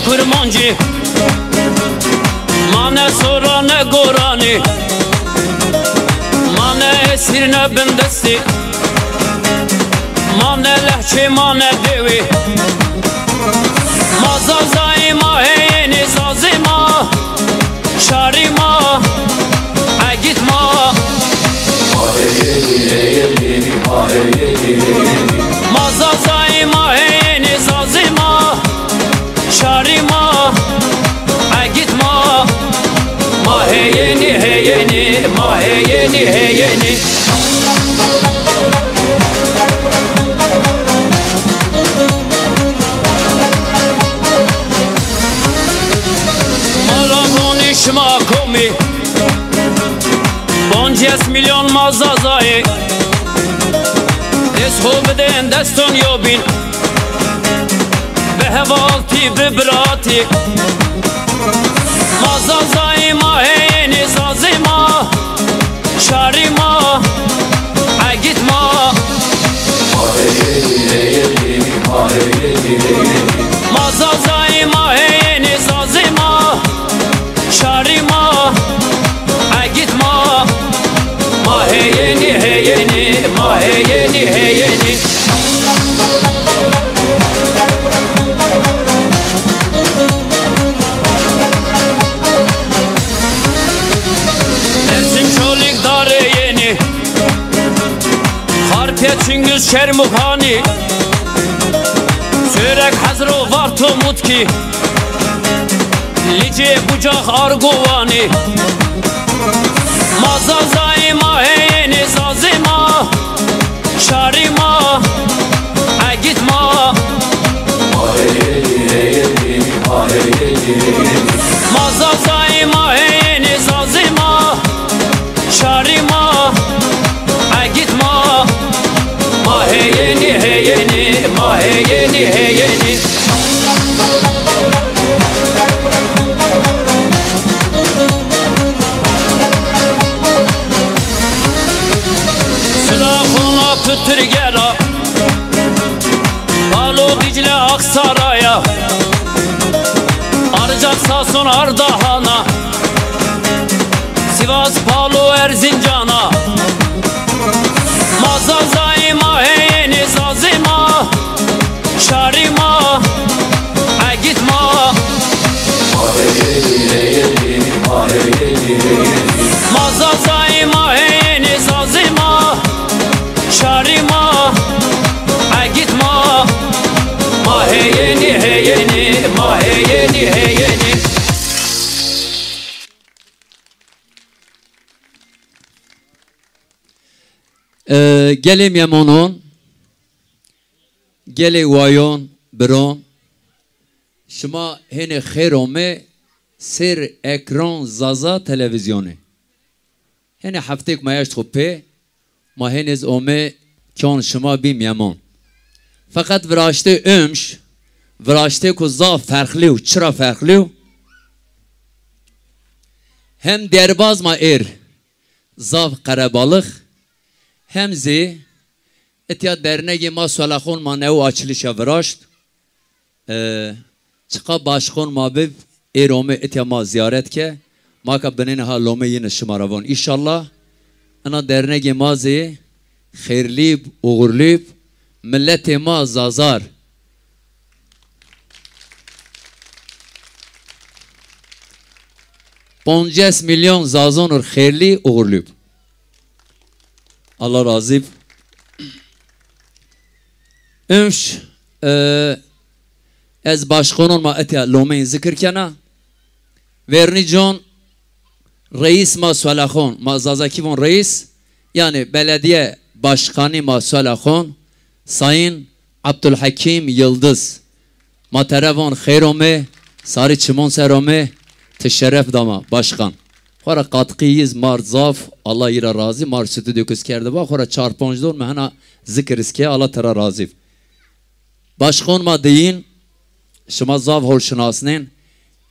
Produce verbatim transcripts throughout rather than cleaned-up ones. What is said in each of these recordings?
Kurmancî, ma ne sora ne goranî, ma ne esîr ne bindestî, ma ne lehçê ma ne dewî. Ma Zazayî, ma heyênî, Zazê ma, şarî ma, egît ma. Ma Zazayî, ma heyênî, Zazê ma, şarî ma, egît ma. Ma heyênî, heyênî, ma heyênî, heyênî. Ma ra vonî şima komî, poncês milyon ma Zazayî. Dest xo bidên deston yobîn, bi hevaltî, bi biratî. Ma Zazayî, ma heyênî, Zazê ma, şarî ma, egît ma. Ma Zazayî, ma heyênî, Zazê ma, şarî ma, egît ma. Ma heyênî, heyênî, ma heyênî, heyênî. Mersin, Çolîg, Darê Yenî, Xarpêt, Çingîz, Şermûxanî, Sêwreg, Hezro, Varto, Mutkî, Licê, Bucax, Argo, Wanî. Ma Zazayî, ma heyênî, Zazê ma, şarî ma, egît ma. Ma Zazayî, ma heyênî, Zazê ma, şarî ma, egît ma. Ma heyênî, heyênî, ma heyênî, heyênî. Sulaxon a Pitirgera, Palo, Dîcle, Aksaraya, Arcak, Sason, Ardahana, Sivas, Palo, Erzincana. Ma Zazayî, ma heyênî, Zazê ma, şarî ma, egît ma. Ma Zazayî, ma heyênî, Zazê ma, şarî ma, egît ma. Ma heyênî, heyênî, ma heyênî, heyênî. E, gelê mîyemonon, gelê wayon, biron, şima hênê xêr omê sêr ekran Zaza televîzyonî. Hênê heftêk ma eşt xo pê, ma hênê zî omê kon şima bî mîyemon. Feqet viraştê Umş, viraştêko zaf ferqlî yo. Çira ferqlî yo? Hem derbaz ma êr zaf qerebalix, hem zî itya dernegê ma Solaxon ma new açilîşa viraşt. E, çiqa başqon ma bib, êr omê itya ma zîyaret ke, ma ka binêne ha lomê yîne şima ra von. Înşallah ina dernegê ma zî xêrlî b, uxurlî b, miletê ma Zazar. Poncês milyon Zazon ir xêrlî, uxurlî b. Allah razî b. Umş, e, ez başqonon ma etya lomeyîn zikir kena. Vernî con reîs ma Solaxon, ma Zazakî von reîs, yanî belediye başkanî ma Solaxon, Sayın Abdülhakim Yıldız. Ma tere von xêr omê, sarî çimon ser omê, ti şeref da ma, başkan. Xora katkî yîz mar zaf, Allah yî ra razî, mar stüdyo kis kerde ba, xora çar ponc dor mi hena zikir iz ke, Allah tera razî. Başkan ma diyin, şima zaf hol şinasnên.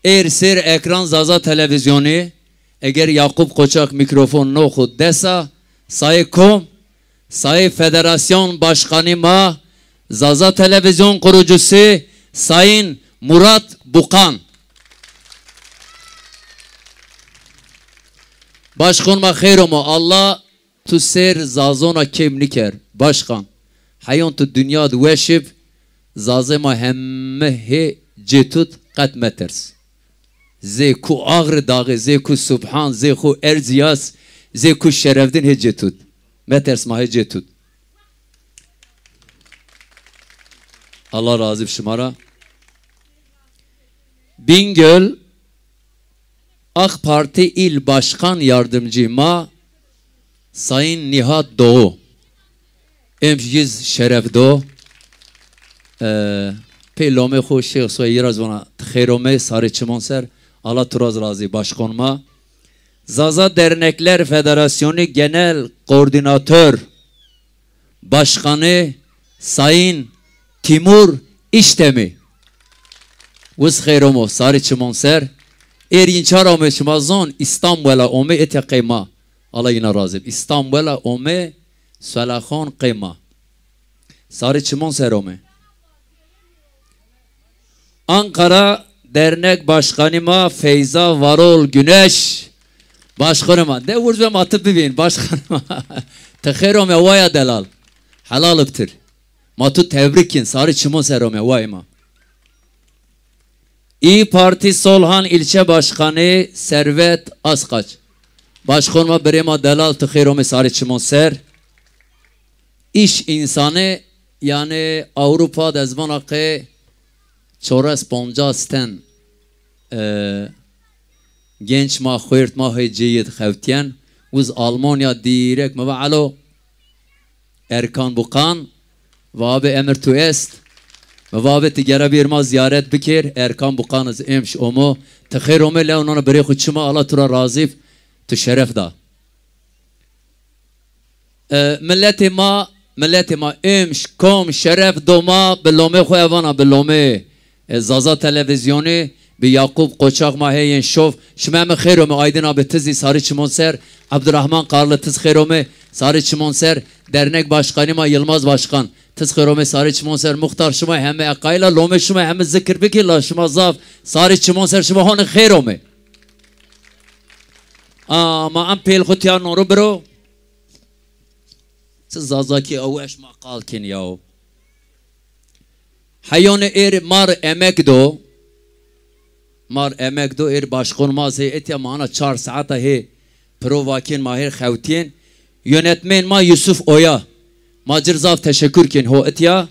Êr sêr ekran Zaza Televîzyonî, eger Yakup Koçak mîkrofon no xu desa, sayê kom, sayê Federasyon Başkanî ma, Zaza Televîzyon kurucusu Sayın Murat Buqan. Başqon ma xeyr omo. Allah tu sêr zazona kêm niker. Başqan. Heyon tu dinya di weşib, zazê ma heme hê cê tut, qet meters. Zê ku Ağrı Dağı, zê ku Subhan, zê ku Erziyas, zê ku Şerefdin hê cê tut. Meters ma hê cê tut. Allah razı bi şima ra. Bingöl, AK Parti İl Başkan Yardımcı ma Sayın Nihat Doğu. Em yüz şeref do. E, pê lomê xo şêx soy yira zona xêr ome, sarê çimon ser. Allah tu raz razı, başkan ma. Zaza Dernekler Federasyonu Genel Koordinatör Başkanı Sayın Timur İştemi. Wiz xeyr omo, sarê çimon ser. Êr yin çar ome şima zon, İstanbul'a ome, etya qey ma. Allah yina razı. İstanbul'a ome, Selaxon qey ma. Sarê çimon ser ome. Ankara Dernek Başkanı ma Feyza Varol Güneş. Başkanı ma. De vurz ve ma tu bibîn. Başkanı ma. Ti xêr ome waya delal. Helal iptir. Ma tu tebrik kin. Sarê çimon ser ome way ma. İYİ Parti Solhan İlçe Başkanı Servet Askaç. Başkan ma, birê ma delal, ti xêr ome, sarê çimon ser. İş insanı, yani Avrupa de ez vana qey çores poncas ten, e, genç ma, xuêrt ma hê cêyê di xewtîyen. Wiz Almanya dîrek mi va elo, Erkan Bukan, va abi emir tu est. Mi va abi ti gera bîr ma ziyaret bikir, Erkan Bukan iz êmş omo. Ti xêr ome, lew nana birê xu çima, Allah tu ra razî b, tu şeref da. E, milletê ma, milletê ma êmş, kom, şeref do ma, bi lomê xu evana, bi lomê, e, Zaza Televizyonî, bi Yakup Koçak ma hê yên şof. Şima heme xêr ome, Aydın abi ti zî sarî çimon ser, Abdurrahman Karlı ti zî xêr ome, sarî çimon ser, dernek başkanî ma Yılmaz Başkan, ti zî xêr ome, sarî çimon ser, muxtar şima heme eqayî la, lomê şima heme zikir bikî la şima zaf, sarî çimon ser, şima honî xêr ome. Ama em pêl xu tîya noru biro. Çi Zazakî ew weş ma qal kên yaw. Heyonê êr mar emek do. Mar emek do, êr başqon ma zê etya, ma ana çar saeta hê prova kên, ma hêr xewtîyên. Yönetmen ma Yusuf Oya. Ma ci r zaf teşekkür kên ho etya.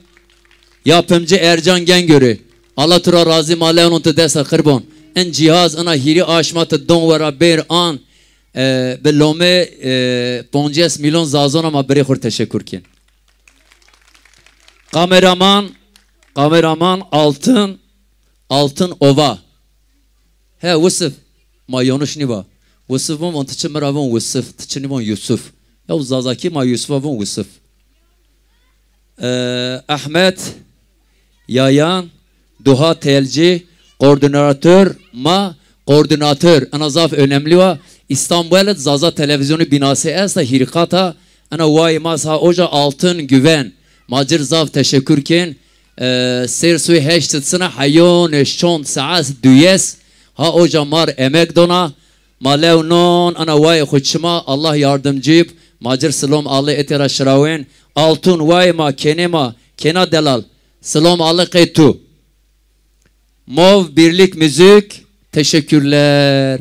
Yapımcı Ercan Gengörü. Allah tu ra razî, ma lewnon tu desta qirbon. In cihaz, ina hîrî aşma tu don wera bêr an. E, bi lomê, e, poncês milyon Zazona ma birê xur teşekkür kên. Kameraman, kameraman Altın, Altın Ova. He, Wisif. Ma yanlış nîva. Wisif von, von ti çi, mi ra von Wisif, ti çi nîvon Yusuf. Ya Zazakî ma Yusufa von Wisif. E, Ahmet Yayan, Duha Telci, koordinatör ma, koordinatör, ina zaf önemli wa. İstanbul Zaza Televizyonu binası esta, hîrî qata, ina wayê ma sa oca Altın Güven. Ma ci r zaf teşekkür kên. E, sêr suy heşt sina heyonê şond saet duyes, ha oca mar emek dona. Ma lew non, ana wayê xu çima, Allah yardımcı b, ma ci r silom alê etê ra şirawên. Altun wayê ma, kênê ma, kêna delal. Silom alê qey tu. Mov Birlik Müzik, teşekkürler.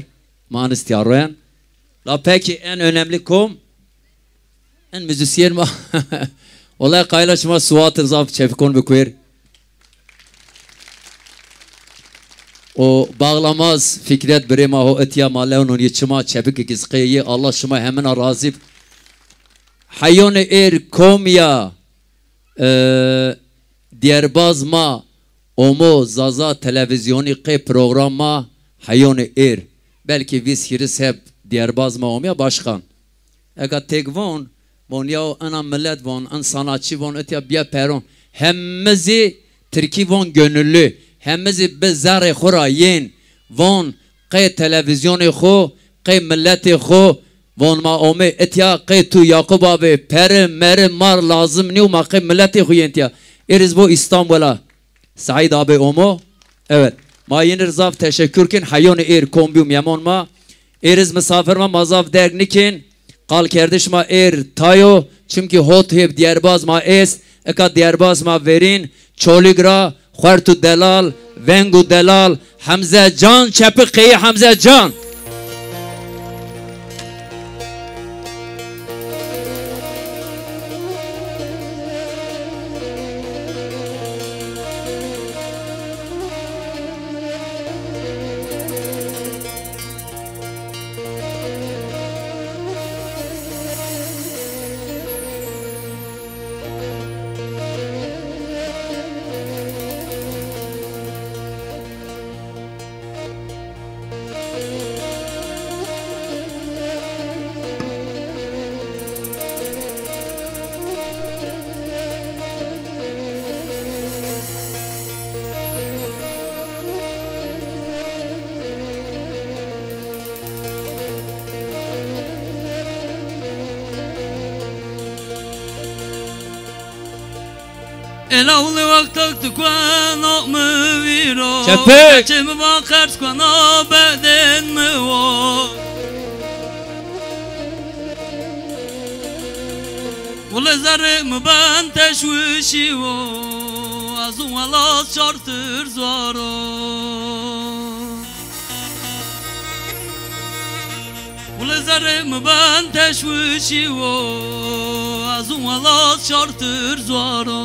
Ma an istîyaroyen. La peki en önemli kom? En müzisyen ma. Olay qayla şima suat zaf çefikon bikuêr. O bağlamaz Fikret birê ma ho etya, ma lewnon yê çima çepik ikizqê yê, Allah şima hemina razî b. Heyonê êr kom ya, e, dîyerbaz ma omo Zaza Televizyonî qey program ma heyonê êr. Belkî vîst hîris heb dîyerbaz ma omya başkan. Eka têk von, von yaw ena milet von, en sanatçî von, etya biya peron. Heme zî tirkî von gönüllü. Heme zî bi zerrê xwu ra yên. Von qey televîzyonê xwu, qey miletê xwu, von ma omê etya, qey tu Yakup abi, peri, meri, mar lazim nîyo, ma qey miletê xwu yên tîya. Êriz bo Îstanbul a. Saîd abi omo. Evet. Ma yin ir zaf teşekkür kin, heyonê êr kom bîyo mîyemon ma. Êr iz misafir ma, ma zaf derg nikin. Qalkerdiş ma êr tayo, çimkî hot hêb dîyerbaz ma êst, eka dîyerbaz ma verîn, Çolîg ra, xuert û delal, veng û delal, Hemze Can, çepik qeyî Hemze Can. Ela ule wextek tu kuena mi vîro. Çepik. Keçê mi va qerz kuena bedên mi wo. Ule zerrê mi ben teşwişî wo. Ez û welat çartir zaro. Wile zerrê mi ben teşwişî wo, ez û welat çartir zaro.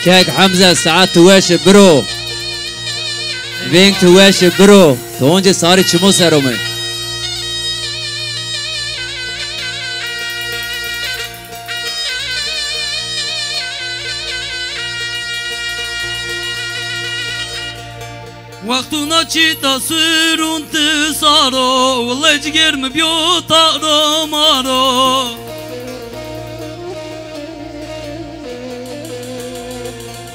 Kek Hemze, saet tu weş biro. Veng tu weş biro. Tu once sarî çimo ser ome. Wextûna çî ta sirûn ti saro, wile cigêr mi biyo taro maro.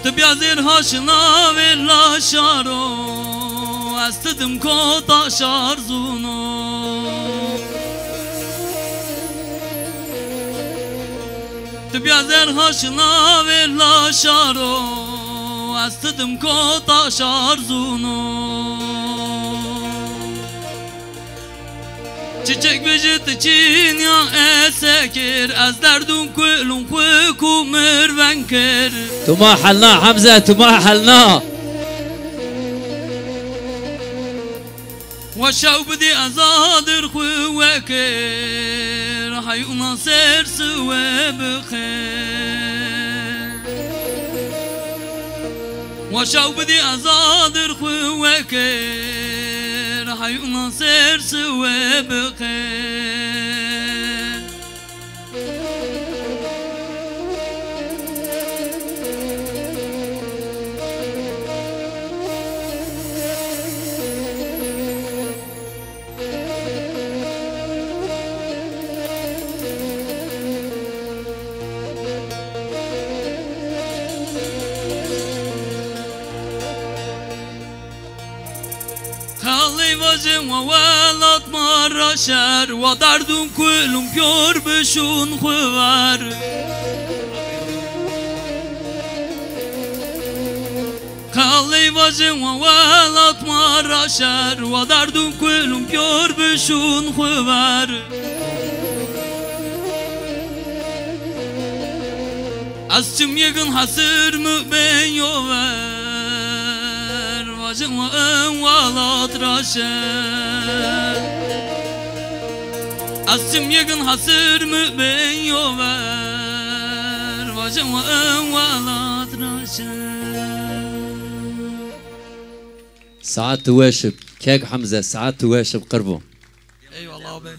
Ti bîya zêr ha şina vêrla şaro, ez ti dim kota şar zûno. Ti bîya zêr ha şina vêrla şaro, ez ti dim kota şar zûno. Çiçek bijî ti çînîya ez sekir, ez derdûn kulûn xwu kumir venkir. Tu ma helna Hemze, tu ma helna. Wa şew bidî ez adir xwu wekir, heyûna ser siwe bixir. Wa şew bidî ez adir xwu wekir, heyûna ser siwe bixir. Xelî vajin wa welat ma ra şer, wa derdûn kulûn pîyor bişûn xwu ver. Xelî vajin wa welat ma ra şer, wa derdûn kulûn pîyor bişûn xwu ver. Ez çim yegin hesir mi ben yo ver, vajin wa in welat ra şer. Ez çim yegin hesir mi ben yo ver, vajin wa in welat ra şer. Saet tu weş ib, kek Hemze, saet tu weş ib, qirbo. Eyvallah abi.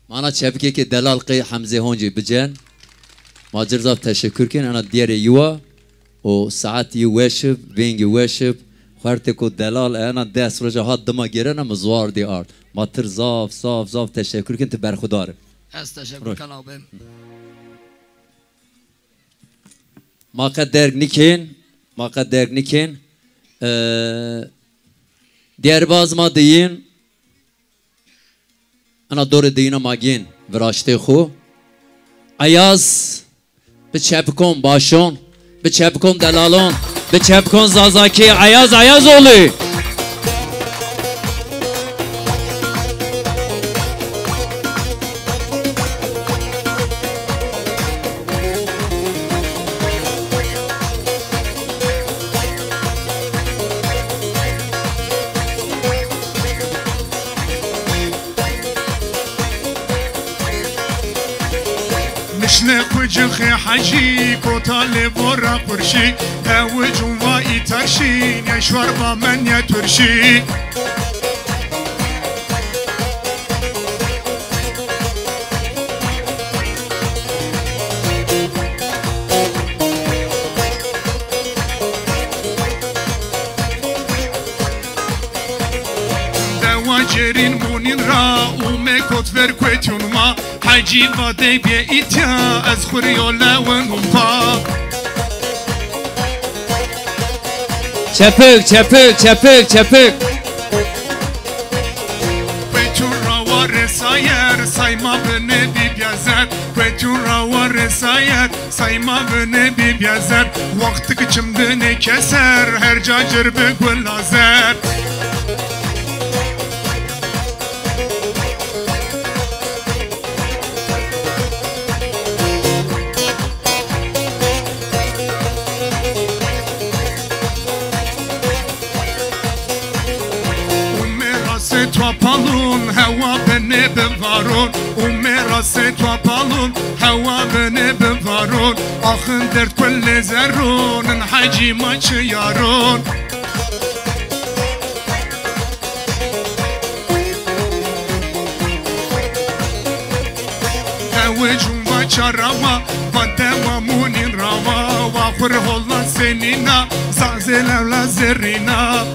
Mana çepikê ke delal qey Hemzê Honcî bicen. Ma ci r zaf teşekkür kên, ena diyerê yi wa. O saet yi weş ib, vêngî weş ib. Xuertêko delal, ena des roja hat dima gêrena mi zuar dî ard. Ma ti r zaf, zaf, zaf teşekkür kên, ti berxudar ib. Ez teşekkür ken abi. Ma qe derg nikên, ma qe derg nikên. Ee, dîyerbaz ma diyin, ena dorê diyina ma gên viraştê xwu. Ayaz, bi çepikon başon, bi çepikon delalon, bi çepikon Zazakî, Ayaz Ayazoğlu. Mişne qucixê Hecî, kota lê vora qurşî, ew cumva îterşî, nêşwar va men ye turşî. Dewa Cêrîn Munîn ra ûme kot ver kuetûn ma. Hecî va dey bê îtya, ez xwu rî yo lewin û pa. Çepik, çepik, çepik, çepik. Kuetûn ra wa rêsayer, sayma binê bîbya zer. Kuetûn ra wa rêsayer, sayma binê bîbya zer. Wextik çim binê keser, her ca cir bi gula zer. Ûme rasê twa palûn, hewa benê bi varûn. Ûme rasê twa palûn, hewa benê bi varûn. Axin derd kulê zerrûn, in hecî ma çi yarûn. Ew cumva çarama, va dewa Munîn rawa, wa xwir holla senîna, zazê lewla zerrîna.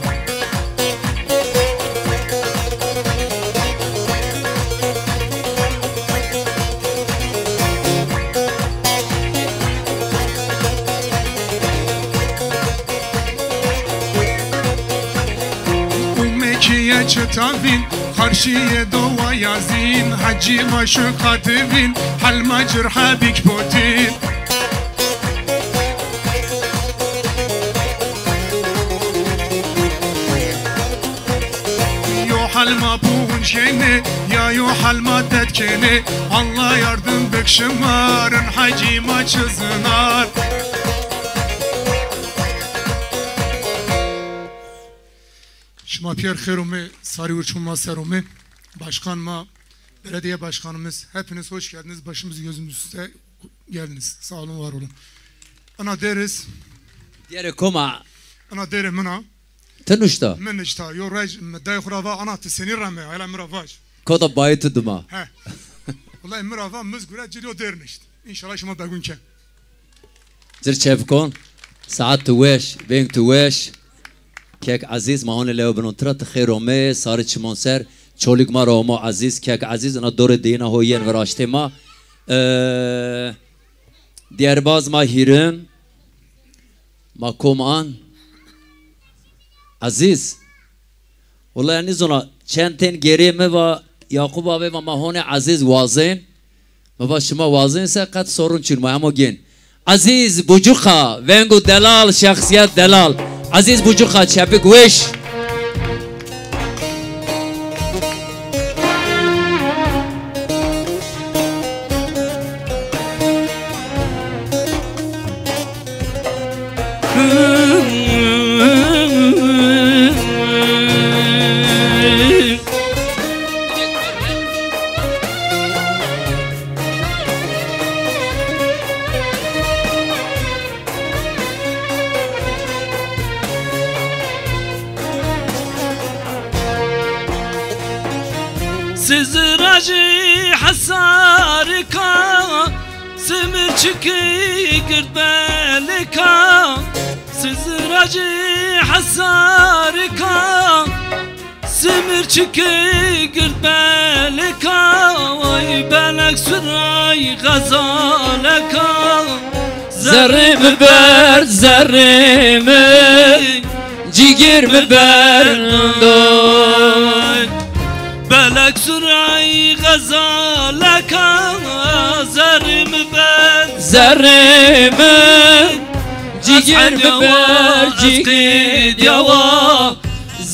Ûme kîye çita vîn, qarşîyê dowa yazîn, hecî ma şu qatî vîn, helma cirha bîk potîn. Yo helma puğun şêne, ya yo helma tet kêne. Allah yardım bik şima, rin hecî ma çi zinar. Şima pîyer xêr ûmê, sarî wir çûn ma ser ûmê. Başkan ma, belediye başkanımız, hepiniz hoş geldiniz. Başımız gözümüz üstte geldiniz. Sağ olun, var olun. Ana dêr iz. Dêrê kom a? Ana dêrê min a. Ti nuşta? Min nişta. Yo rej mi dayê xwu ra va, ana ti senî rame, hela mi ra vaj. Kota bayê tu dima. He. Wellahî mi ra va, mi zî gure ci rê yo dêr nişt. Înşallah şima begûn ke. Cir çepikon, saet tu weş, veng tu weş. Kek Ezîz, ma honê lewe binon tira, ti xêr omê, sarê çimon ser, Çolîg ma ra omo Ezîz, kek Ezîz, ina dorê diyina ho yên viraştê ma. Ee, dîyerbaz ma hîrin, ma kom an, Ezîz. Wellahî nîzona, çend tên gêrê mi va, Yaqûb abê va ma honê Ezîz wazên. Mi va şima wazên se qet sorun çin ma, hemo gên. Ezîz Bucuka, vengu delal, şexsiyet delal. Ezîz Bucuka, çepik weş. Siziracî hesarika, simirçikî gird belika. Siziracî hesarika, simirçikî gird belika. Ay belek suray xezaleka. Zerrê mi ber, zerrê mi, cîgêr mi ber doy. Belek suray xezaleka, zerrê mi Zerrê mi, cîgêr mi ber, cîgêr yawa,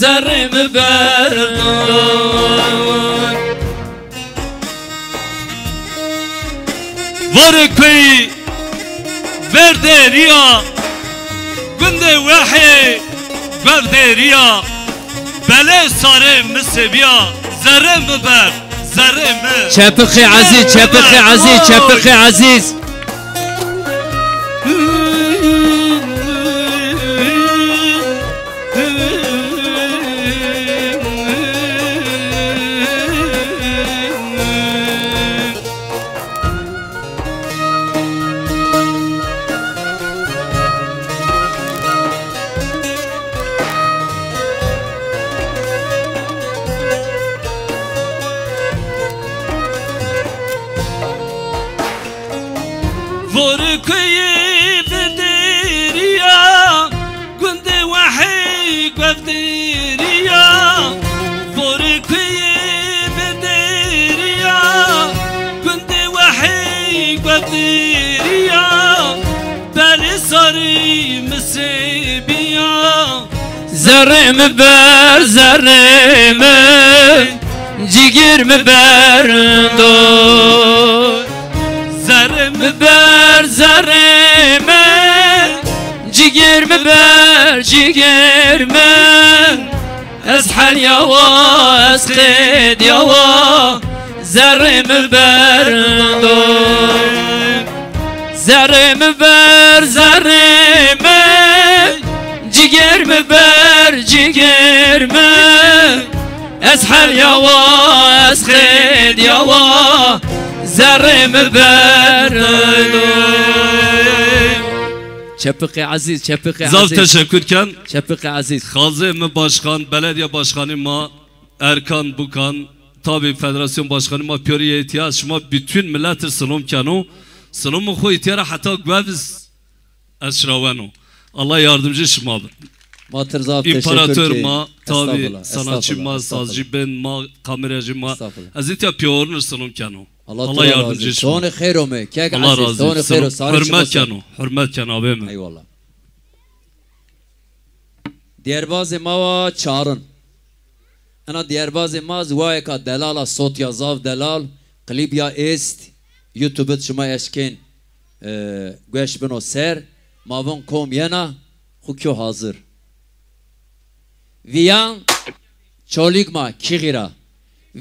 zerrê mi ber. Varê kuyî ver derîya, gundê wehê guev derîya, belê sarê mi sebîya, zerrê mi ber, zerrê mi. Çepiqê Ezîz, Çepiqê Ezîz, Çepiqê Ezîz. Vorê kuyî bi derî ya, gundê wehî guev derî ya. Vorê kuyî bi derî ya, gundê wehî guev derî ya. Belê sarî mi sebîya. Zerrê mi ber, zerrê mi, cîgêr mi ber do. Zerrê mi ber, zerrê mi, cîgêr mi ber, cîgêr mi. Ez hel yawa, ez qêd yawa, zerrê mi ber do. Zerrê mi ber, zerrê mi, cîgêr mi ber, cîgêr mi. Ez hel yawa, ez qêd yawa, zerrê mi ber do. Çepiqê Ezîz, Çepiqê Ezîz. Zaf teşekkür ken. Çepiqê Ezîz. Xazê mi başkan, belediye başkanî ma, Erkan Bukan, tabî federasyon başkanî ma pîyorî yê îtîya, şima bütün millet ir silom keno. Silomê xo îtîya ra heta gueviz ez şiraweno. Allah yardımcı şima bi. Ma tir zaf teşekkür kî. İmparator ma, tabî sanatçı ma, sazcı ben ma, kameracı ma. Estağfurullah. Ez îtîya pîyorin ir silom keno. Allah yardımcı şima. Tonê xeyr ome, kek Ezîz, tonê xeyr o, sarê şima ser. Hürmet keno, hürmet keno abê mi. Eyvallah. Dêrbazê ma wa çarin. Ena dêrbazê ma zî wayeka delal a, sot ya zaf delal, klîb ya est, YouTube id şima eşkên, e, gueş bino ser, ma vun kom yena, xwu kyo hazir. Viyan Çolîg ma kîxî ra.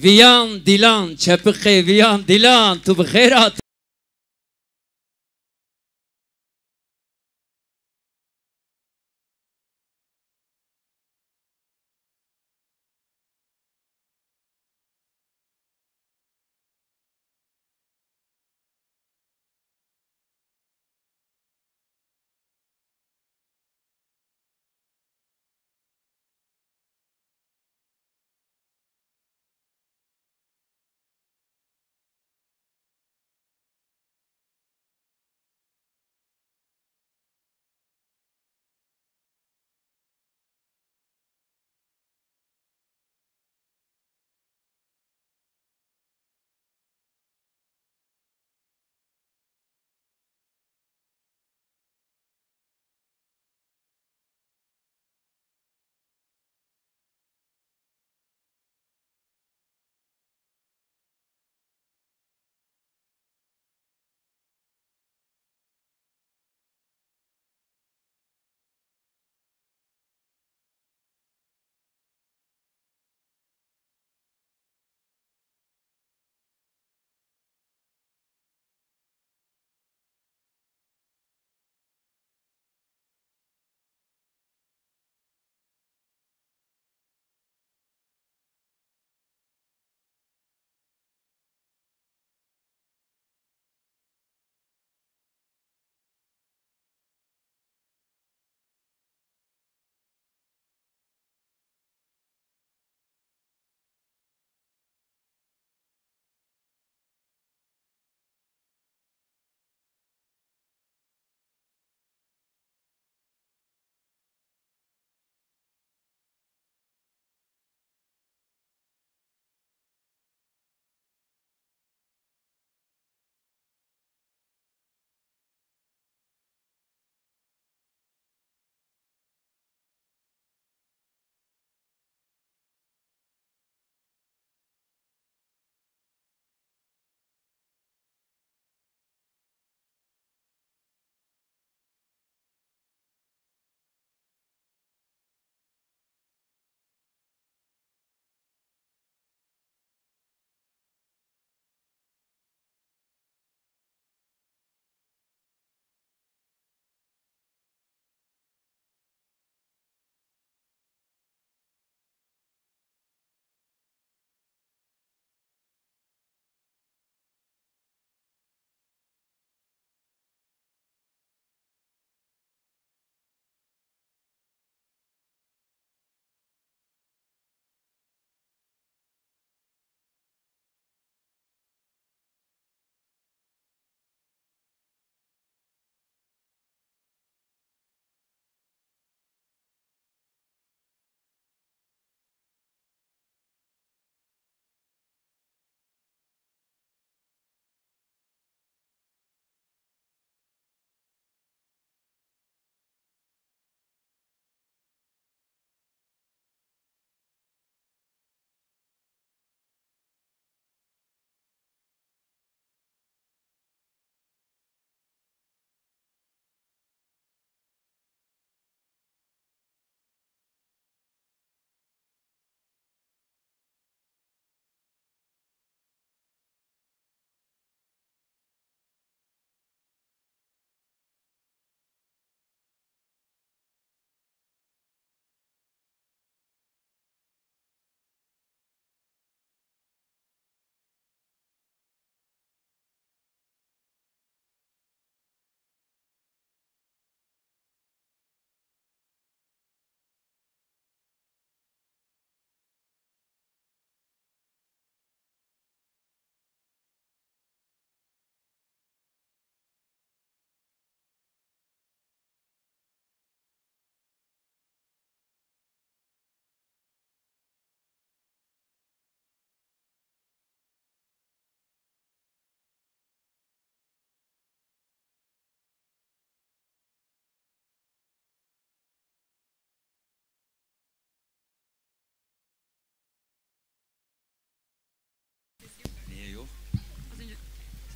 Viyan Dîlan, Çepiqê Viyan Dîlan, tu bi xêr hat.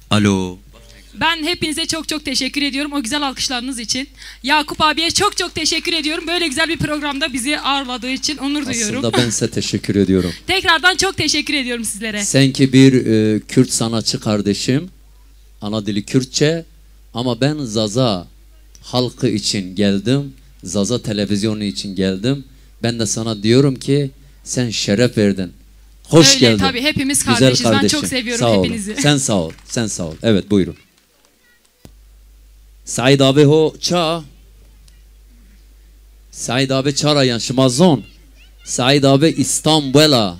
Alo. Ben hepinize çok çok teşekkür ediyorum o güzel alkışlarınız için. Yakup abiye çok çok teşekkür ediyorum. Böyle güzel bir programda bizi ağırladığı için onur duyuyorum. Aslında ben size teşekkür ediyorum. Tekrardan çok teşekkür ediyorum sizlere. Sen ki bir, e, Kürt sanatçı kardeşim, ana dili Kürtçe, ama ben Zaza halkı için geldim, Zaza televizyonu için geldim. Ben de sana diyorum ki sen şeref verdin. Hoş geldin. Öyle tabii, hepimiz kardeşiz. Ben çok seviyorum hepinizi. Güzel kardeşim. Sağ ol. Sen sağ ol, sen sağ ol. Evet, buyurun. Saîd abi ho ça? Saîd abi ça ra yan şima zon? Saîd abi Îstanbul a.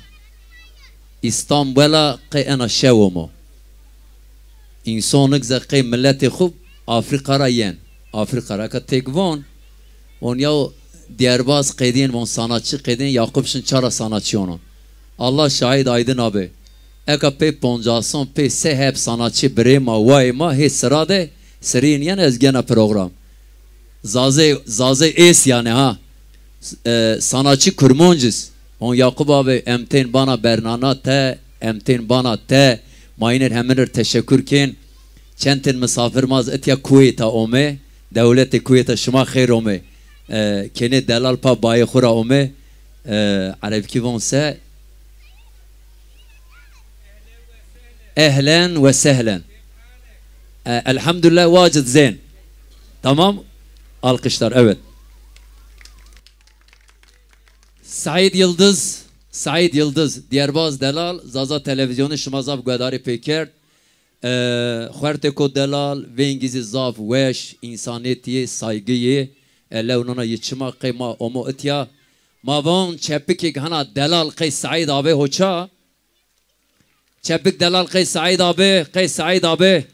Îstanbul a qey ena şew omo. Însonik ze qey miletê xwu Afrika ra yen. Afrika ra ka têk von. Von yaw dîyerbaz qedîn, von sanatçı qedîn, Yakup şin ça ra sanatçı onon. Allah şahid Aydın abi. Eka pê poncason, pê se heb sanatçı birê ma, wayê ma hê sira de, sirîn yen ez gena program. Zazê, Zazê ês yanî ha. E, sanatçı kurmonc iz. Von Yakup abi, em tên bana bernana te, em tên bana te, ma yînir heminir teşekur kên. Çend tên misafir ma z itya Kuweyta ome, dewletê Kuweyta şima xeyr ome. E, kenê delal pa bayê xwu ra ome. E, erebkî von se? Ehlen ve sehlen. E, elhamdülillah, Vacid Zeyn. Tamam. Alkışlar, evet. Saîd Yıldız, Saîd Yıldız, dîyerbaz delal, Zaza Televizyonu şima zaf guedarî pê kerd. E, xuertêko delal, vengî zî zaf weş, însanêtî yê, saygı yê. E, lew nana yi çima qey ma omo itya. Ma von çepikêk hana delal qey Saîd abi ho ça? Çepik delal qey Saîd abi, qey Saîd abi.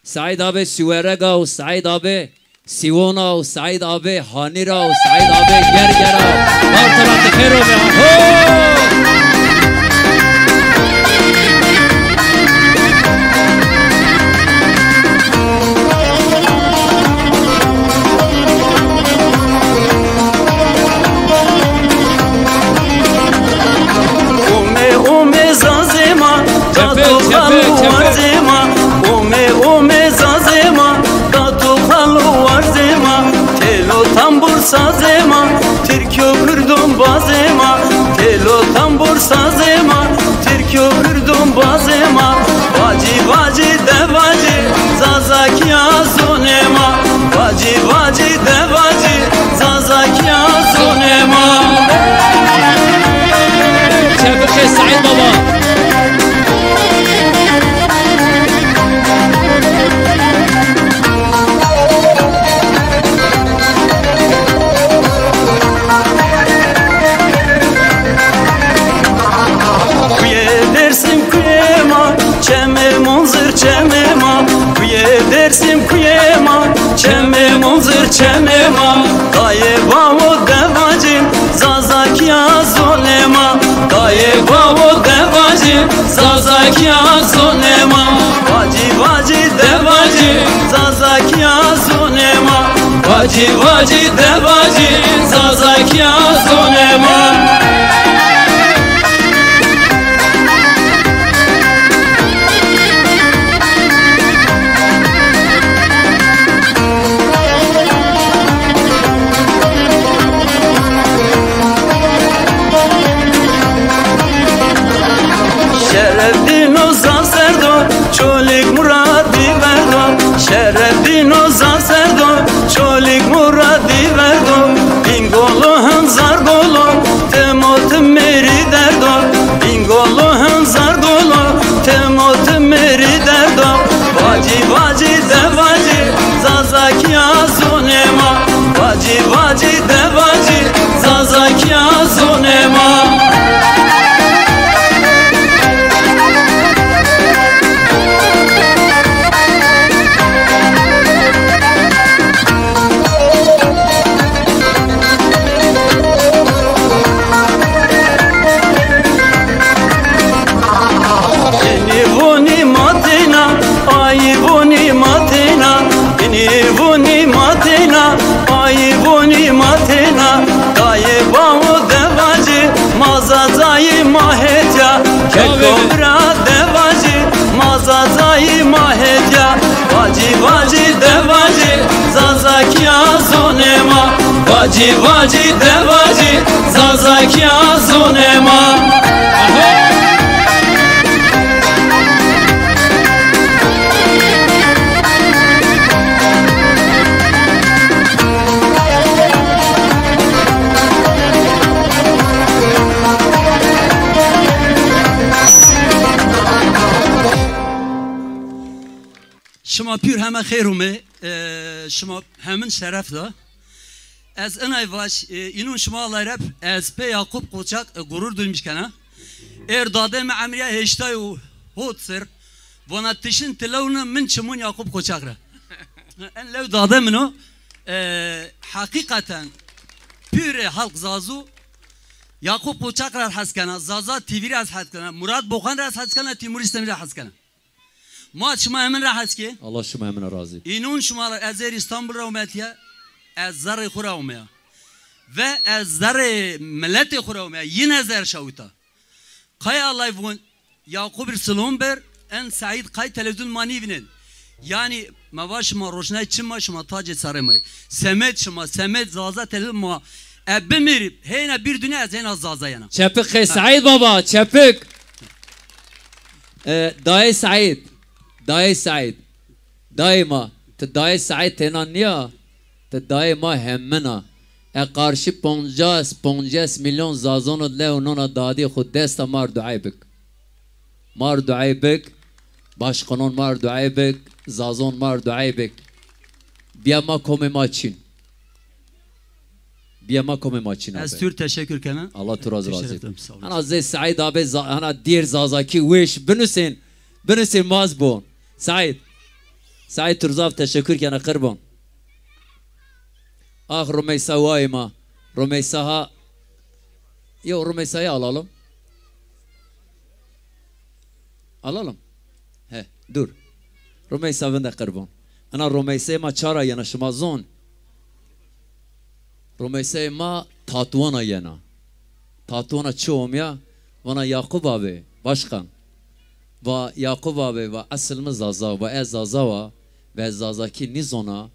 Saîd abi Siwerega û Saîd abi Sîwona û Saîd abi Hanîra û Saîd abi Gergera. Bartira ti xêr ome. Ho! Ome, ome zazê ma, çepe, çepe, çepe. Warzê ma, ome, ome zazê ma, tat û xal û warzê ma, têl û tambur sazê ma, tirk û kurdon bazê ma, têl û tambur sazê ma, tirk û kurdon bazê ma, vacî vacî de vacî, Zazakîya zonê ma, vacî vacî de vacî, Zazakîya zonê ma. Çepikê Saîd Baba. Kuyê Dêrsim kuyê ma, çemê Munzir çemê ma. Kuyê Dêrsim kuyê ma, çemê Munzir çemê ma. Dayê bawo de vacî, Zazakîya zonê ma. Dayê bawo de vacî, Zazakîya zonê ma. Vacî vacî de vacî, Zazakîya zonê ma. Vacî vacî de vacî, Zazakîya zonê ma. Şerefdîno Zazerdo, Çolîg Muradî verdo. Şerefdîno Zazerdo, Çolîg Muradî verdo. Bîngolo Hinzardo Vacî de vacî, Zazakîya zonê ma. Şima pîr heme xêr ûmê. E, şima hemin şeref da. Ez inay vaş, e, înûn şima Allay rep, ez pê Yakup Koçak, e, gurur duymuş kena. Êr dadê mi emrîya heştay û hot ser, vana tişin tilewni min çimûn Yakup Koçak ra. En lew dadê min o, e, heqîqeten pîrê halk Zazu Yakup Koçak ra hes kena, Zaza T V ra hes kena, Murat Bokan ra hes kena, Timur Îstemî ra hes kena. Ma şima hemin ra hes kê. Allah şima hemin ra razî. Înûn şima ra ez êr Îstanbul ra ome tiya. Ez zerrê xwu ra omeya. Ve ez zerrê miletê xwu ra omeya. Yin ez er şawita. Qay Allay vûn, Yaqûb ir silom ber, en Seîd qay televîzyon ma nîvînên. Yanî ma va şima roşnay çim ma, şima tacê serê ma yê. Semed şima, semed Zaza televîzyon ma. E bimîrî, heyna bir dinya ez heyna Zaza yena. Çepik qey Seîd baba, çepik. E, dayê Seîd, dayê Seîd, dayê ma, ti dayê Seîd têna nîya, ti dayê ma hemin a. E qarşî poncas, poncas milyon Zazon id lew nona dadî xwu dest a, mar duay bik. Mar duay bik, başqanon mar duay bik, Zazon mar duay bik. Bîya ma komê ma çin. Bîya ma komê ma çin a. Ez tu rê teşekkür kena. Allah tu ra zî razî. Teşekkür ederim, sağ olun. Ana zê Seîd abi za-, ana dîr Zazakî weş binusên, binusên maz bon. Seîd. Seîd tu ra zaf teşekkür kena qirban. Ah Rumeysa wayê ma. Rumeysa ha. Yo, Rumeysayı alalım. Alalım. He, dur. Rumeysa vinde qirban. Ena Rumeysayê ma ça ra yena şima zon? Rumeysayê ma Tatwana yena. Tatwana çi omya? Vana Yaqub abi, başkan. Va Yaqub abi, va esil mi Zaza, va ez Zaza wa, va ez Zazakî nîzona,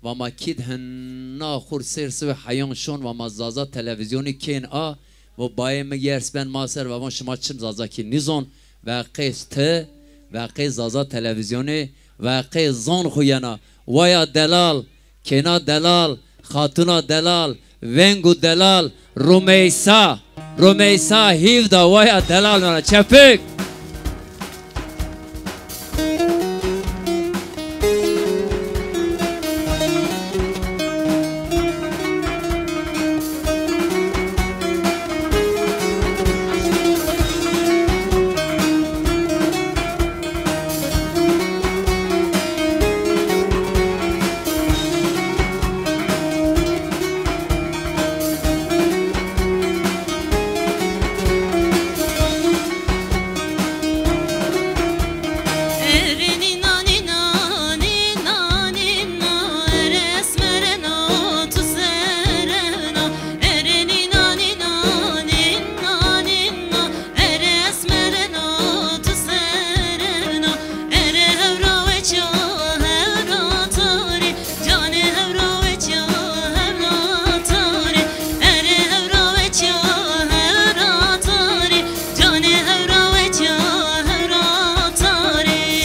va ma kîd hina xur sêr siwê heyan şon, va ma Zaza televîzyonî kên a, va bayê mi yers ben ma ser, va von şima çim Zazakî nîzon, va qey ti, va qey Zaza televîzyonî, va qey zon xwu yena. Waya delal, kêna delal, xatuna delal, vengu delal, Rumeysa. Rumeysa hîv da, waya delal nana. Çepik.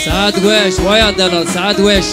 Saet weş, waya delal, saet weş.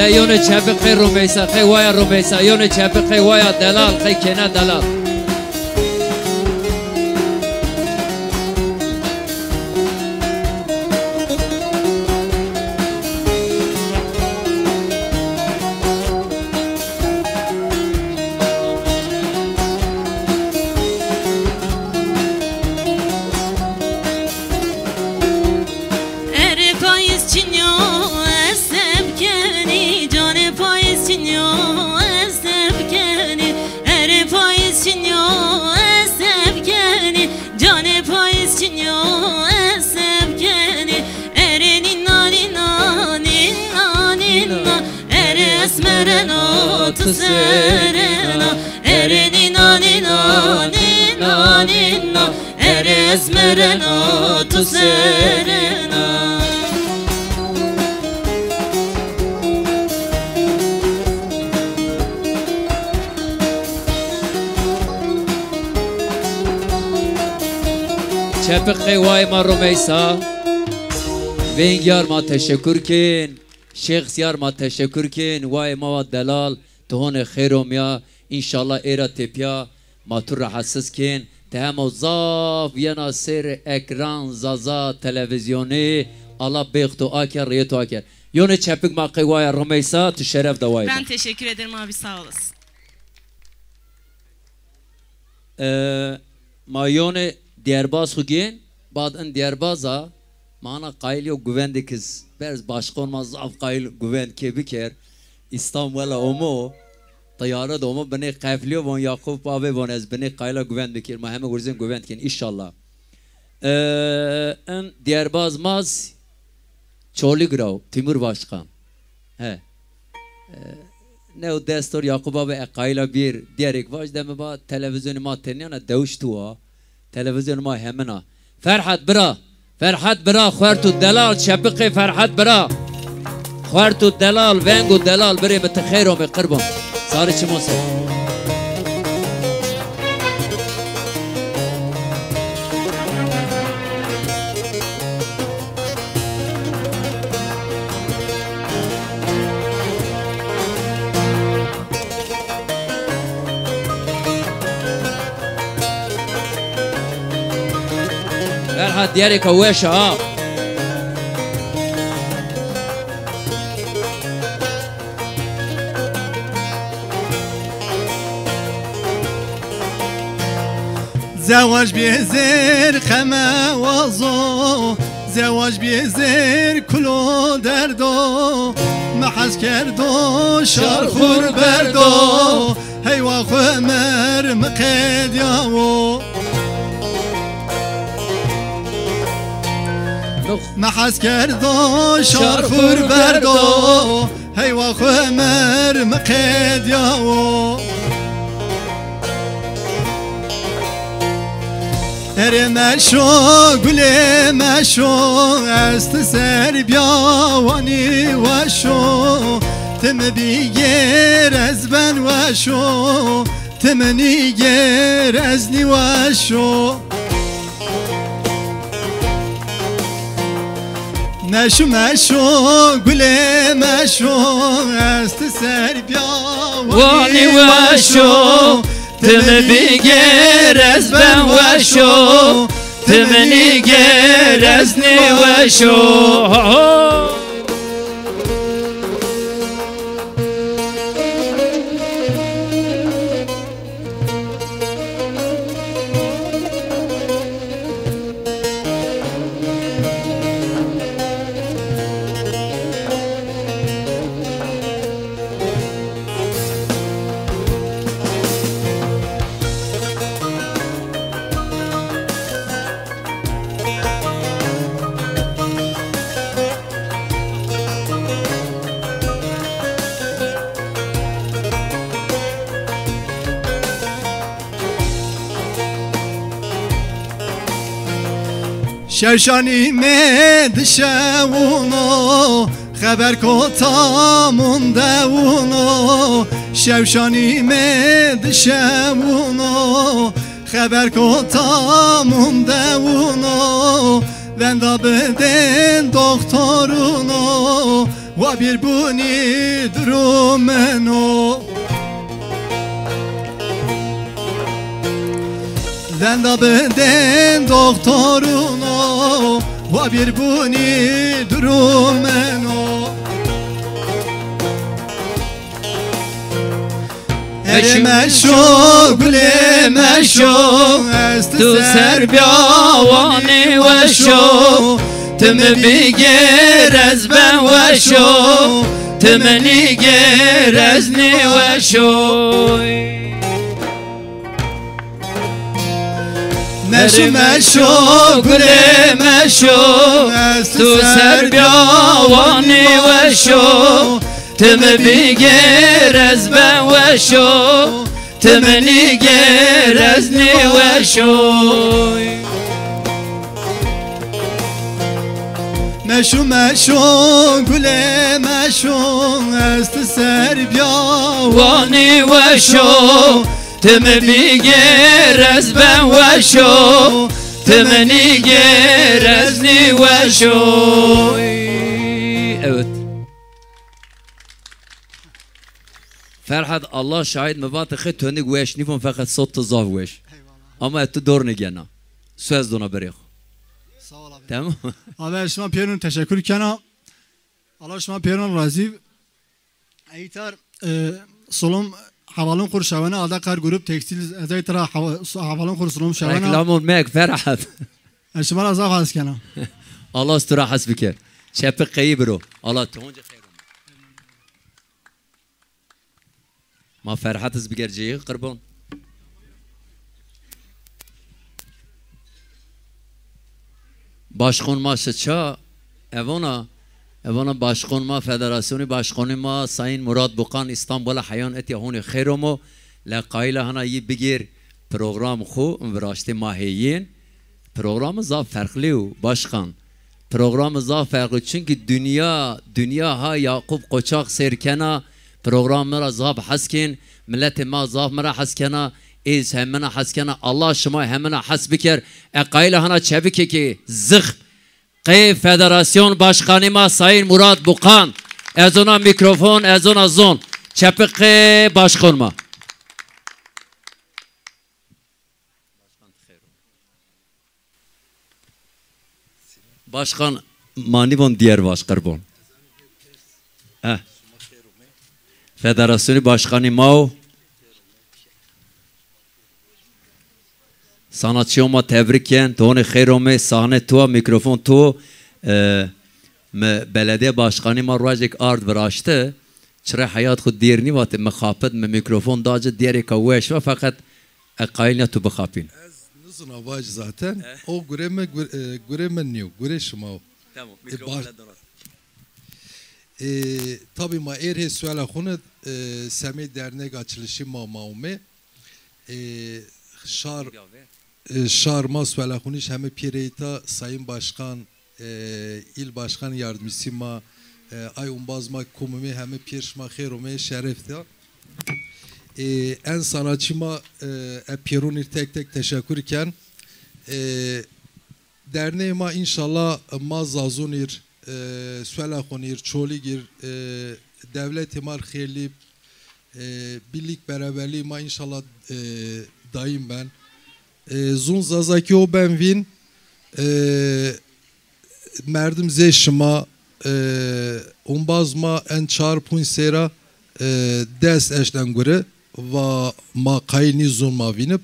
Yonê çepik qey Rumeysa, qey waya Rumeysa, yonê çepik qey waya delal, qey kêna delal. Erê payîz çinyo ez seb kenî, canê payîz çinyo ez seb kenî. Erê payîz çinyo ez seb kenî, canê payîz çinyo ez seb kenî. Erê nîna nîna nîna nîna, erê ez merena tu serena. Erê nîna nîna nîna nîna, erê ez merena tu serena. Çepik qey wayê ma Rumeysa. Vêng yar ma teşekur kên. Şêx yar ma teşekur kên. Wayê ma wa delal. Ti honê xêr omîya. Înşallah ê ra tepîya ma tu rehetsiz kên. Ti hemo zaf yena sêr ekran, Zaza televîzyonî. Allah bêxto aker, rêyeto aker. Yonê çepik ma qey waya Rumeysa, tu şeref da wayê ma. Ben teşekkür ederim abi, sağ olasın. E, ma yonê dîyerbaz xwu gên, bad in dîyerbaz a, ma ana qayîl yo guvendêk iz berz, başqon ma zaf qayîl guvend kê biker. Îstanbul omo, teyare de omo, binê qeflîyo, von Yakup Babê, von ez binê qayîla guvend bikir. Ma heme gurzên guvend kên, înşallah. E, in dîyerbaz ma z Çolîg ra wo, Timur Başkan. He. E, new destor Yakup abi e qayîla bîr dîyerêk vaj, deme ba televîzyonê ma tenîyan a, dewişt wa. Televîzyonê ma hemin a. Ferhat bira, Ferhat bira, xuert û delal, çepiqê Ferhat bira. Xuert û delal, veng û delal, birê mi ti xeyr omê qirban. Sarê çimon ser. Ferhat dîyerêka weş a ha. Zewac bî zêr qeme wazo, zewac bî zêr kulo derdo. Mi hes kerdo şar xur berdo, heywa xwu Omer mi qedyawo. Mi hes kerdo şar xur berdo, heywa xwu Omer mi qedyawo. Erê meşo, gulê meşo, ez ti ser bîya wanî weşo. Ti mi bîgêr ez ben weşo, ti mi nîgêr ez nîweşo. Meşo meşo, gulê meşo, ez ti ser bîya wanî weşo. Ti mi bîgêr ez ben weşo, ti mi nîgêr ez nîweşo. Şewşanîme dişewuno, xeber kota mundewuno. Şewşanîme dişewuno, xeber kota mundewuno. Venda bidên doxtoruno. Bir bunî durumeno. Venda bidên doktoruno, wa bir bunî durumeno. Erê meşo, gulê meşo, ez ti ser bîya wanî weşo. Ti mi bigêr ez ben weşo, ti mi nîgêr ez nîweşo. Meşo meşo, gulê meşo, ez tu ser bîya wanî weşo. Ti mi bigêr ez ben weşo, ti mi nîgêr ez nîweşo. Meşo meşo, gulê meşo, ez ti ser bîya wanî weşo. Ti mi bigêr ez ben weşo, ti mi nîgêr ez nîweşo. Evet. Ferhat, Allah şahid, mi vatê xê tonik weş nîvon, feqet sot tu zaf weş. Eyvallah. Ama ez tu dor nêgena. Soz dona berê xo. Sağ ol abi. Tamam. Abi, ez şima pêrûn teşekkür kena. Allah şima pêrûn razî. Eytar, e, solom hevalon xur şewena, ada kar grup tekstil, ez eytara heva-, so-, hevalon xur solom şewena. Reklamon mek, Ferhat. Ez şima ra zaf hes kena. Allah tu ra hes biker. Çepi qeyî biro. Allah tu honce xeyr. Ma Ferhat iz biger ceyî qirban. Başqon ma şi ça, evona, evona başqon ma, federasyonî başqonî ma, Sayın Murat Bukan, İstanbul'a heyan etya honê xeyr omo, le qayîla hana yî bigêr program xu, viraştê ma hêyên. Programı zaf ferqlî yo, başkan. Programı zaf ferqlî. Çunkî dinya, dinya ha Yakup Koçak sêr kena. Programı mi ra zaf hes kên. Miletê ma zaf mi ra hes kena. Ez hemina hes kena. Allah şima hemina hes biker. E qayîla hana çebikê ki zix. Qey Federasyon Başkanı ma Sayın Murat Bukan. Ez ona mikrofon, ez ona zon. Çepik qey başkan ma. Başkan, ma nîvon diyer baş, qirbon. Eh. Federasyonî başkanî ma o. Sanatçîyo ma tebrik ken. Tu honê xeyr omê, sahne tu a, mîkrofon tu o. E, mi belediye başkanî ma rojêk ard viraşti. Çirê heyat xu dîr nîvatê, mi xapit, mi mîkrofon da ci, dîyerêka weş va, feqet e qayîl nîya tu bixapîn. Ez nizona vac zaten. Eh. O gurê mi, gur-, e, gurê mi nîyo, gurê şima o. Tamam, e, mîkrofon baş-, le dona. E, tabî ma êr hê suela xu nid, e, semê dernek açılışî ma, ma omê. E, şar, e, şar ma suela xu nîş heme pîreyta Sayın Başkan, e, il başkan yardımcısı ma, e, ay umbaz ma kumumê heme pêr şima xêr omê, şeref da. E, en sanatçı ma, e, e, pêrûnîr tek tek teşekkür ken. E, derneyê ma înşallah ma zazûnîr, e, suela xunîr, çolîgîr, e, dewletê ma r xêrlîb, e, birlik beraberliği ma înşallah, e, daim ben. E, zun Zazakî o ben vîn, e, merdim zê şima, e, umbaz ma en çar punc sey ra, e, dest eşt en guri, va ma qayîl nî zun ma vînib.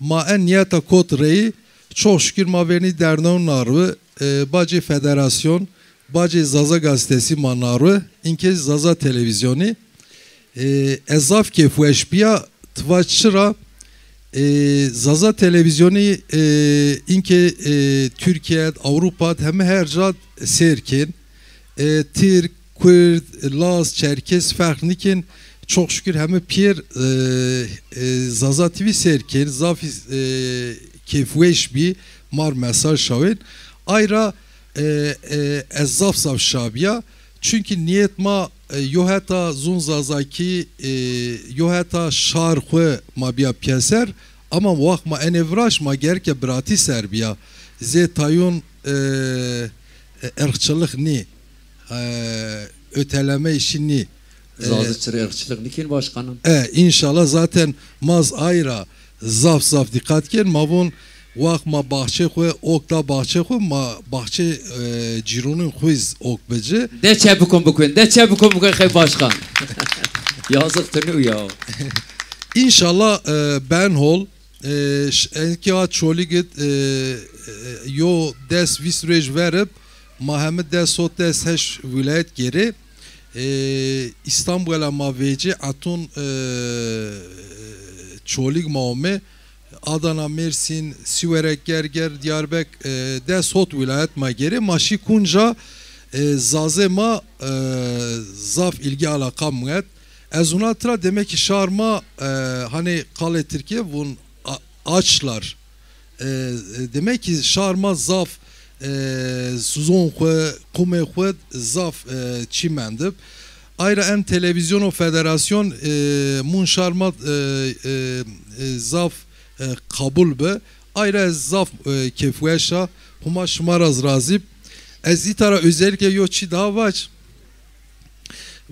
Ma en niyeta kot reyî, çok şükür ma vernî dernewn narwi, e, bacê federasyon, bacê Zaza Gazetesi ma narwi, inkê Zaza Televizyonî. E, ez zaf kêfweş bîya, ti vac çira? E, Zaza Televizyonî, e, inkê, e, Türkiye, Avrupa, heme her ca sêr kên. E, Tirk, Kurd, Laz, Çerkes ferq nîkên. Çok şükür heme pîyer, e, e, Zaza T V sêr kên. Zaf, e, kêfweş bî, mar mesaj şawên. Ayra, e, e, ez zaf zaf şa bîya. Çunkî niyet ma, e, yo heta zun Zazakî, e, yo heta şar xwu ma bîya pîyeser, ama waxt ma enê viraşt ma gereke biratî ser bîya. Zê tayûn, e, e, ırkçılık nî. E, öteleme işi nî. Zazî çirê ırkçılık nîkên başkanım. E, înşallah zaten ma z ay ra zaf zaf dîqat kên. Ma vûn waxt ma baxçê xwu ok da baxçê xwu, ma baxçê, e, cîronûn xwu z ok bi ci. De çe bikon bikon, de çe bikon bikon xey başkan. Yazık tınıu ya. Înşallah, e, ben hol, e, ş-, enkî a Çolîg id, e, e, yo des vîst roj verib, ma hemi des hot des heşt wîlayet gêrê. E, Îstanbul a ma vêcî, etûn, e, Çolîg ma omê. Adana, Mêrsîn, Sîwerek, Gerger, Diyarbek, e, des hot wîlayet ma gêrê. Ma şî kunca, e, zazê ma, e, zaf îlgî alaqa muet. Ez hûna tira demek ki şar ma, e, hanê qalê Tirkîye vûn a-, açlar. E, e, demek ki şar ma zaf, e, zon xwu, qumê xwu zaf, e, çî mendib. Ayra en televîzyon û federasyon, e, mûn şar ma, e, e, e, zaf, e, qabul bi. Ayra ez zaf, e, kêfweş a. Huma şima ra z razîb. Ez îta ra özellikle yo çî daha vac.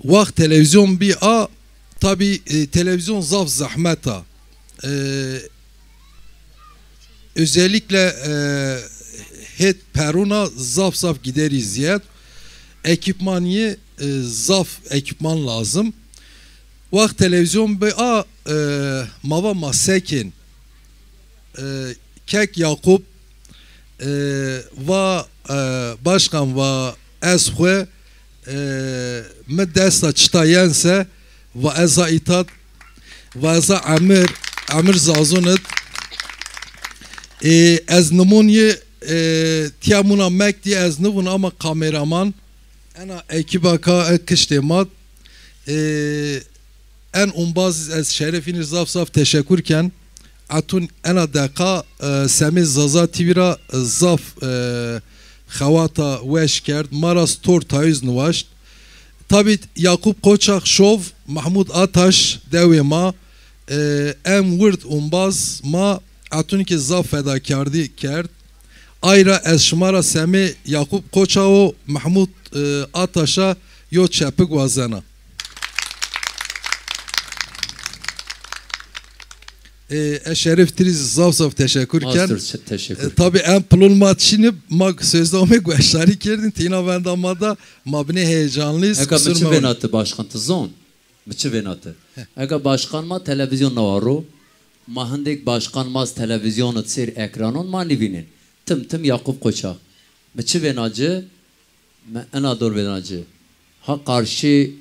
Waxt televîzyon bî a, tabî, e, televîzyon zaf zehmet a. E, özellikle, e, hêt perûna zaf zaf giderî zîyed. Ekîpman yê, e, zaf ekîpman lazim. Waxt televîzyon bî a, e, ma va ma sekên. E, kek Yakup, e, va, e, başkan va ez xwu, e, mi desta çita yen se, va ez a îtad, va ez a emir, emir zazûn id. E, ez nimûn yi, e, tiya mûna mek dî ez nivûn ama kameraman, ena ekîba ka, e, kiştê ma d. E, en umbaz ez şeref înir zaf zaf teşekur ken. Etûn ena deqa, e, semê Zaza T V ra, e, zaf, e, xewata weş kerd. Ma ra stor tayuz niwaşt. Tabî Yakup Koçak şov, Mahmut Ataş dewê ma, e, en wird umbaz ma etûn ki zaf fedakardî kerd. Ayra ez şima ra semê Yakup Koçak û Mahmut, e, Ataşa yo çepik wazena. E, ez şerif tirî zaf zaf teşekur ken. Master, teşekur. E, tabî en pilûn ma çînib, ma sözde omê gueştarî kerdin, tîna venda ma da, ma binê heyecanlîz. Eka mi çi vênati başkan ti zon? Mi çi vênati? Eka başkan ma televîzyon nawaro, ma hindêk başkan ma z televîzyon id sêr ekranon ma nîvînên. Tim tim Yakup Koçak. Mi çi vêna ci? Mi ena dor vêna ci. Ha qarşî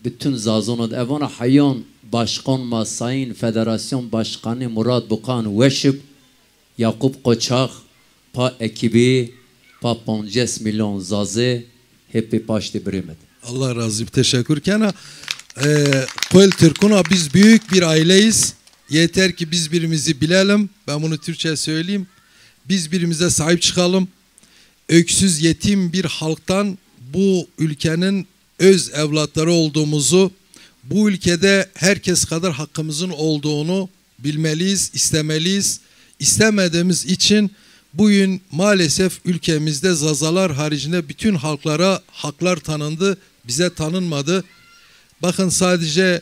bütün zazon id evana heyan başkan ma Sayın Federasyon Başkanı Murat Bukan weşib, Yakup Koçak, pa ekîbî, pa pancês milyon zazê, hep pê paştê birê mi d. Allah razı, teşekkür kena. E, Kuel Türkuna biz büyük bir aileyiz. Yeter ki biz birimizi bilelim. Ben bunu Türkçe söyleyeyim. Biz birimize sahip çıkalım. Öksüz, yetim bir halktan, bu ülkenin öz evlatları olduğumuzu, bu ülkede herkes kadar hakkımızın olduğunu bilmeliyiz, istemeliyiz. İstemediğimiz için bugün maalesef ülkemizde Zazalar haricinde bütün halklara haklar tanındı, bize tanınmadı. Bakın, sadece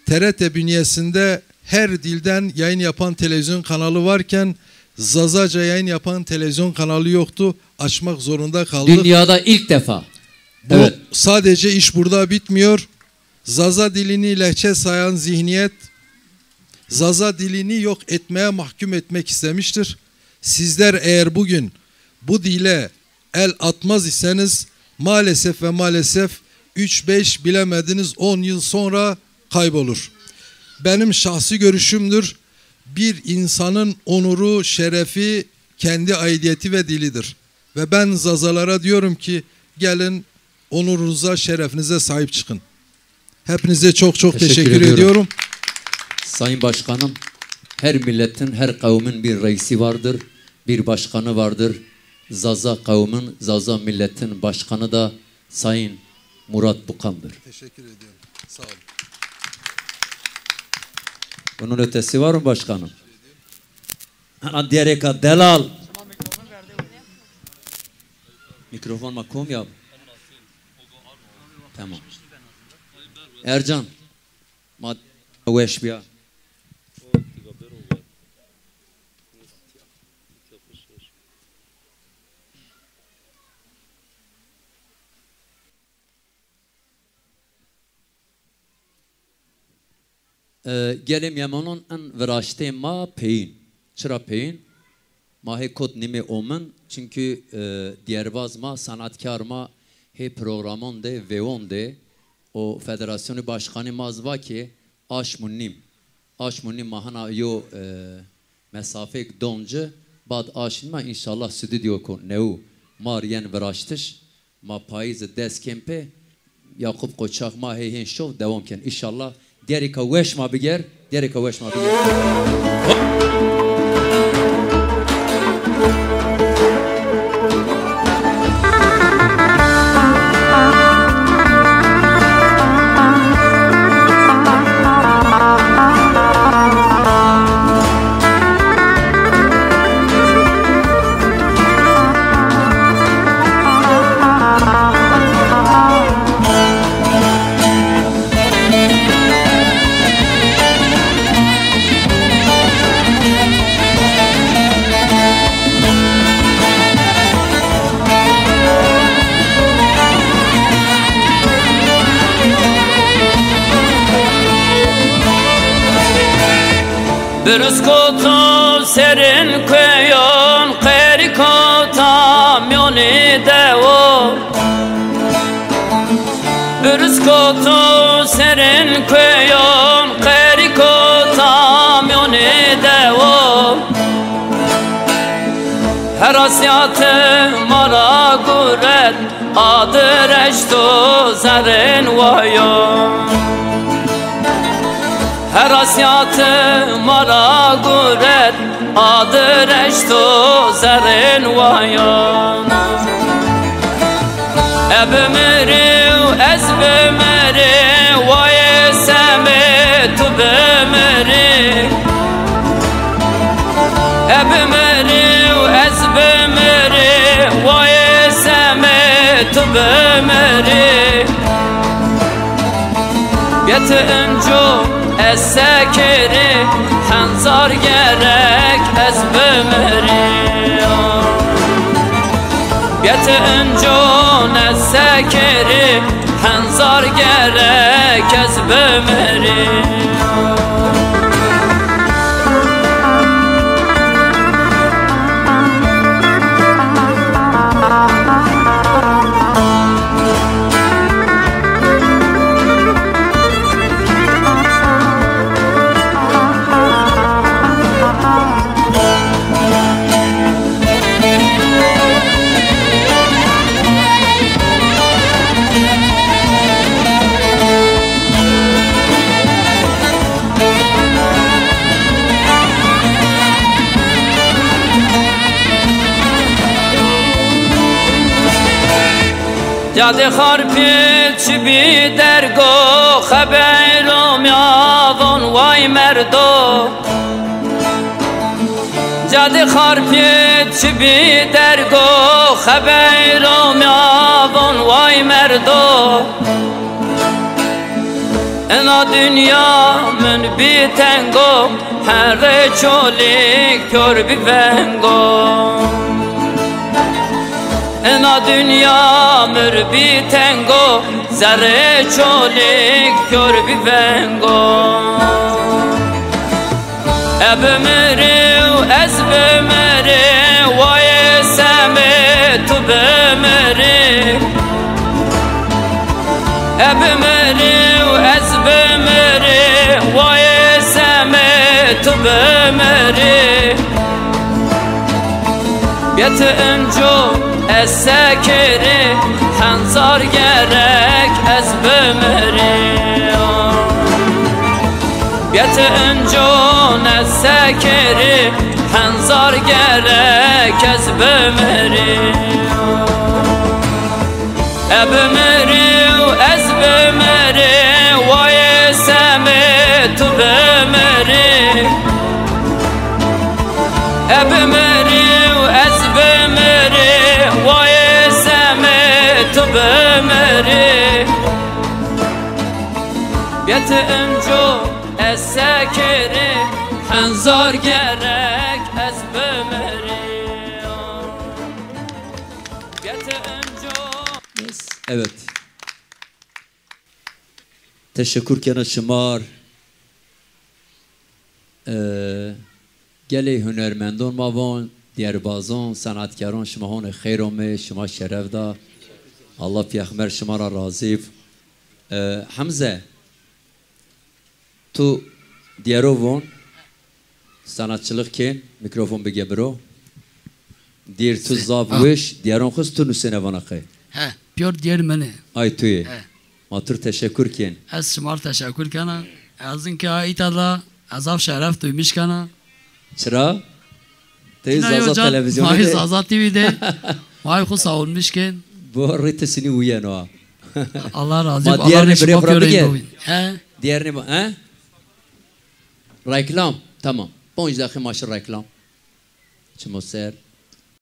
T R T bünyesinde her dilden yayın yapan televizyon kanalı varken Zazaca yayın yapan televizyon kanalı yoktu. Açmak zorunda kaldık. Dünyada ilk defa. Bu, evet, sadece iş burada bitmiyor. Zaza dilini lehçe sayan zihniyet, Zaza dilini yok etmeye mahkum etmek istemiştir. Sizler eğer bugün bu dile el atmaz iseniz, maalesef ve maalesef üç beş, bilemediniz on yıl sonra kaybolur. Benim şahsi görüşümdür. Bir insanın onuru, şerefi, kendi aidiyeti ve dilidir. Ve ben Zazalara diyorum ki, gelin, onurunuza, şerefinize sahip çıkın. Hepinize çok çok teşekkür ediyorum. Sayın Başkanım, her milletin, her kavmin bir reisi vardır, bir başkanı vardır. Zaza kavmin, Zaza milletin başkanı da Sayın Murat Bukan'dır. Teşekkür ediyorum. Sağ olun. Bunun ötesi var mı başkanım? Ana diyereka delal. Mikrofon ma kom ya? Tamam. Ercan, ma weş bîya. E, gelê mîyemonan en viraştê ma peyîn. Çira peyîn? Ma hê kot nîmê omin, çunkî, e, dîyerbaz ma, sanatkar ma hê programon de, vêwon de, o federasyonî başkanî ma zî va ke aşm û nîm. Aşm û nîm ma hena yo, e, mesafeyêk don ci, bad aşm û nîm ma înşallah stûdyoyêko new ma rê yen viraştiş. Ma payîzî dest kên pê, Yakup Koçak ma hê hên şov dewam ken. Înşallah dêrêka weş ma biger, dêrêka weş ma biger. Biruz kota serên kueyan, qerî kota mîyonê dewan. Biruz kota serên kueyan, qerî kota mîyonê dewan. Herasîyatê ma ra guret, adir eşto zerrên wayan. Herasîyatê ma ra guret, adir eşto zerrên wayan. E bimirî û ez bimirî, wayê semê tu bimirî. E bimirî û ez bimirî, wayê semê tu bimirî. Bê ti inco ez se kerî, henzar gerek ez bimirî. Bê ti inco ez se kerî, henzar gerek ez bimirî. Cadê Xarpêt çi bî dergo, xebeyro mîya von way merdo. Cadê Xarpêt çi bî dergo, xebeyro mîya von way merdo. Ina dinya min bî tengo, herrê çolîk pîyor bî vengo. Ina dinya mir bî tengo, zerrê çolîk pîyor bî vengo. E bimirî û ez bimirî, wayê semê tu bimirî. E bimirî û ez bimirî, wayê semê tu bimirî. Bê ti inco ez se kerî, henzar gerek ez bimirî. Bê ti inco ez se kerî, henzar gerek ez bimirî. E bimirî û ez bimirî, wayê semê tu bimirî. E bimirî û ez bimirî, wayê semê tu bimirî. Emco, ez sekerê henzar gerek ez bimerî. Gete emco. Yes. Evet. Teşekkür kena şima r. Ee, gelê hunermendon ma von, dîyerbazon, sanatkaron, şima honê xeyr omê, şima şeref da. Allah peyxember şima ra razî b. Ee, Hemze, tu dîyero von, sanatçılık kên, mikrofon bige biro. Dîr tu zaf weş, dîyeron xus tu nusêne vana qey. He, pîyor dîyer min ê. Ay tu yê. He. Ma tu r teşekkür kên. Ez şima r teşekkür kena. Ez in ke a îta da ez zaf şeref duymuş kena. Çira? Tey Zaza televizyonî de. Zaza T V de. May xu savunmuş kên. Bu rê ti sinî uyeno ha. Allah razî b. Ma dîyernê birê xu ra bigêr. He? Dîyernê ma, he? Reklam. Tamam. Ponc deqî ma şi reklam. Çimo ser.